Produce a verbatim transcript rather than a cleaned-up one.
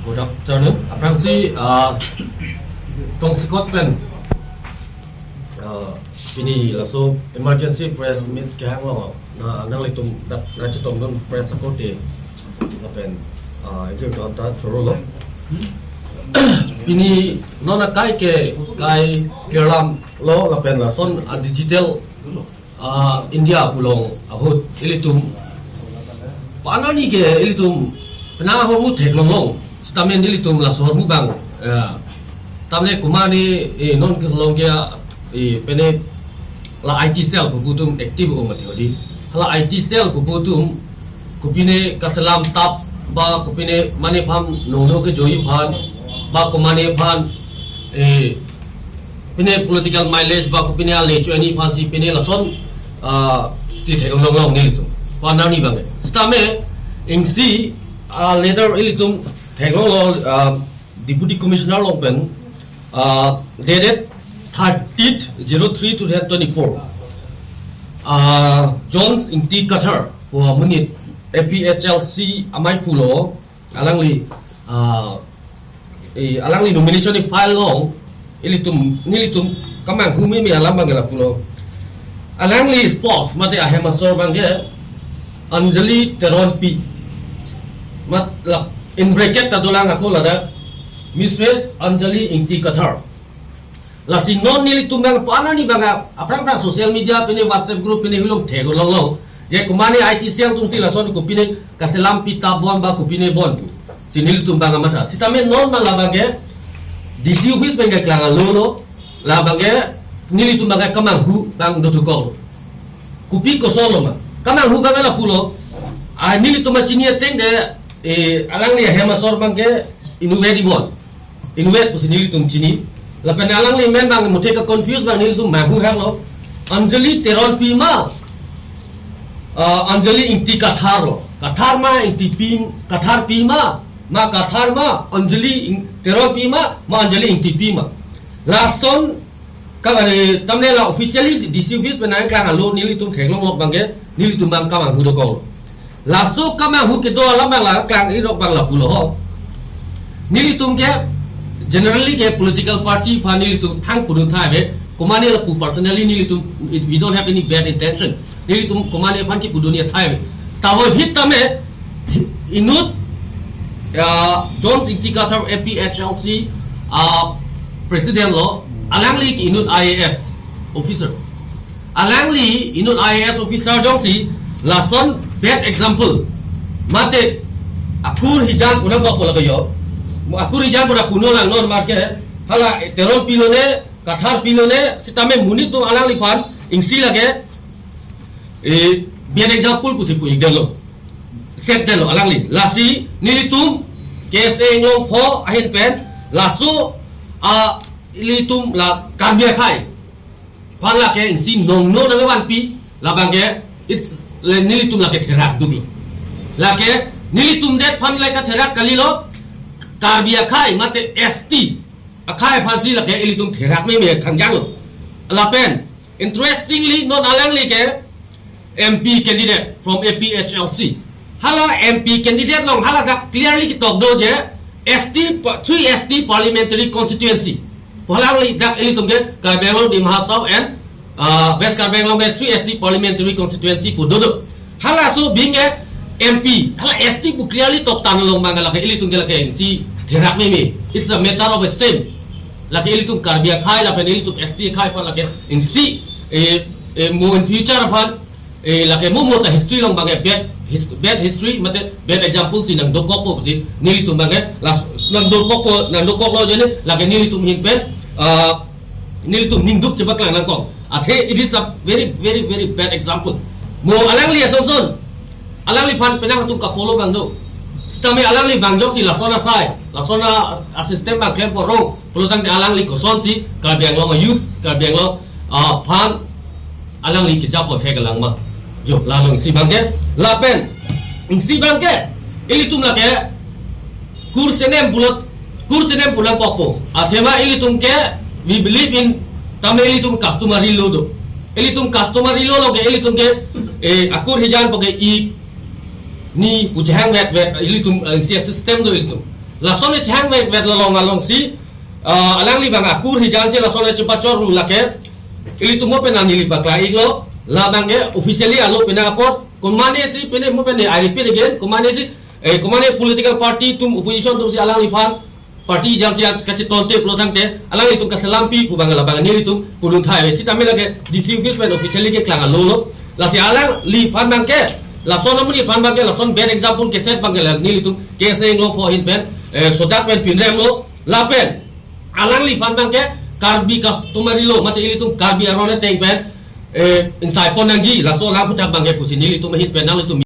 Good afternoon. Aphrangsi, uh, tongsekot pen, uh, pini laso emergency press meet kehang lo, na nanglitum dak nangchetongdun press ako te, lapen, uh, ingkir ton ta choro lo. Pini non akai ke, kai kelam lo lapen lason a digital, uh, India pu along ahut ilitum panani ke ilitum penang ahormu theklong long. Sitame ilitum laso ahormu abang, uh, tamne kumani, eh, non kelong ke, eh, pene la I T cell pu atum active o mati hodi. Hala I T cell pu atum kopine kaselam tap ba kopine mane aphan nongno kejoi aphan ba komane aphan, eh, pine political mileage ba kopine ale chu ani aphansi pine lason, ah, si theklong long nelitum panani abang. Sitame isi, ah, letter ilitum theklong lo, ah, Deputy Commissioner along pen, ah, dated thirtieth zero three two thousand twenty-four. Ah, Jones Ingti Kathar pu amonit A P H L C amei pulo, alangli, ah, eh, alangli nomination i file long, ilitum, nelitum kemanghu meme alam abang ke lapulo. Alangli spouse mate ahem asor abang ke Anjali Teronpi. Mat la in bracket ta dolang ako ladak Mistress Anjali Ingti Kathar. Lasi non nelitum abang panani abang aphrang aphrang social media pine WhatsApp group pine hilom theklong long. Je komane I T cell atumsi lason kopine kaselam pi tap bon ba kopine bon pu. Si nelitum abang matha. Sitame non ma labang ke D C office pen ke klang alo lo. Labang ke nelitum abang ke kemanghu abang dothukok lo. Kopi koson lo ma. Kemanghu abang lapulo. Ah, nelitum ma chini ateng ke, eh, alangli ahem asor abang ke inutvet ibon. Inutvet pusi nelitum chini. Lapen alangli amen abang muthe ke confuse abang nelitum manghu hang lo. Anjali Teronpi ma, ah, Anjali Ingti Kathar lo. Kathar ma Ingtipi, Katharpi ma, ma Kathar ma, Anjali Ing-, Teronpi ma, ma Anjali Ingtipi ma. Lason ka, eh, tamne la officially D C office pen nangklang alo nelitum theklong lok abang ke, nelitum abang kemanghu dokok lo. Laso kemanghu kedo alam abang la klang irok abang lapulo ho. Nelitum ke generally ke political party aphan nelitum thang pudun thai ave. Komane lapu personally nelitum, we don't have any bad intention. Nelitum komane aphan kepudun thai ave. Tavo hit tame inut, ah, Jones Ingti Kathar A P H L C, ah, president lo, alangli inut I A S officer. Alangli inut I A S officer jongsi lason bad example. Mate akur hijan pu nangkokpo lake yo. Akur hijan pu puno lang non marke. Hala Teronpi lone, Katharpi lone, sitame monit atum alangliphan ingsi lake, eh, bad example pusi pu-ik detlo. Set detlo alangli. Lasi nelitum K S A Inglongpho ahin pen laso, ah, ilitum la Karbi akhai aphan lake ingsi nongno nangvanpi, labang ke it's le nelitum lake therak duklo. Lake nelitum det aphan lake therak kalilo, Karbi akhai mate S T akhai aphansi lake ilitum therak meme thangjang lo. Lapen interestingly non alangli ke M P candidate from A P H L C. Hala M P candidate along hala dak clearly ketok do je S T pa-, three S T parliamentary constituency. Pu alangli dak ilitum ke Karbi Anglong, Dima Hasao and, uh, West Karbi Anglong ke three S T parliamentary constituency pu dodo. Halaso abang ke M P, hala S T pu clearly toktan long abang lake ilitum ke lake ingsi therak meme. It's a matter of a shame. Lake ilitum Karbi akhai lapen ilitum S T akhai aphan lake ingsi, eh, eh, mo in future aphan, eh, lake mo mo ta history along abang ke bad his-, bad history mate bad example si nangdokokpo si nelitum abang ke las nangdokokpo, nangdokoklo je ne lake nelitum ahin pen, ah, nelitum ningduk chepaklang nangkok. Athe it is a very, very, very bad example. Mo alangli asonson, alangliphan penang atum ka-follow abang do. Sitame alangli abang jongsi lason asai, lason a, a system abang klempo rong, pulotangte alangli kosonsi Karbi Anglong a youths, Karbi Anglong, ah, aphan alangli kejapon thek alang ma. Jo, la alongsi abang ke, lapen isi abang ke ilitum lake kur senem pulo, kur senem pu nangkokpo. Athema ilitum ke we believe in, tame ilitum customary law do. Ilitum customary law along ke ilitum ke, eh, akur hijan pu ke ik ni pu chehang vet vet ilitum, eh, isi system do ilitum. Lason ne chehang vek vet along alongsi, ah, alangli abang akur hijan si lason ne chepachor ru lake. Ilitum mo pen nangli paklang iklo, la abangke officially alo penang apot, komatne si pine mo pen, I repeat again, komatne si, eh, komatne political party atum, opposition atum si alangliphan party jang si kachetonte pulo tangte, alanglitum kaselampi pu abang labang nelitum pulun thai. Sitame lake D C office pen officially keklang alo lo. Lasi alangliphan abangke, lason amonit aphan abangke, lason bad example keset abangke la nelitum K S A Inglongpho ahin pen, eh, sodak pen pinrem lo, lapen alangliphan abangke Karbi customary law, mate ilitum Karbi aron ateng pen, eh, ingsai pon nangji, laso alam aphuthak abangke pusi nelitum ahin pen nanglitum